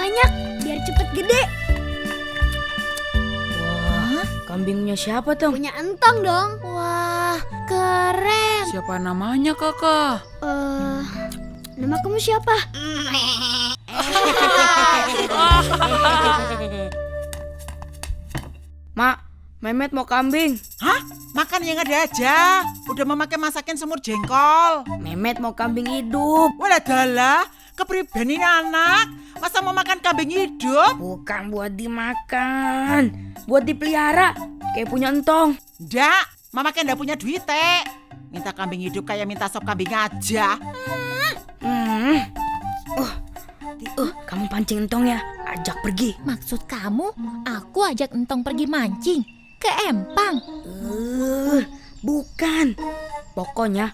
banyak biar cepet gede. Wah, kambingnya siapa, Tong? Punya Entong dong. Wah, keren. Siapa namanya, Kakak? Nama kamu siapa? Mak, Memet mau kambing. Hah? Makan yang ada aja. Udah memakai masakin semur jengkol. Memet mau kambing hidup. Walah dalah, kepriben ini anak. Masa mau makan kambing hidup? Bukan buat dimakan, buat dipelihara. Kayak punya Entong. Ndak, mama kan ndak punya duit, Teh. Minta kambing hidup kayak minta sop kambing aja. Kamu pancing Entong ya, ajak pergi. Maksud kamu, aku ajak Entong pergi mancing ke Empang? Bukan. Pokoknya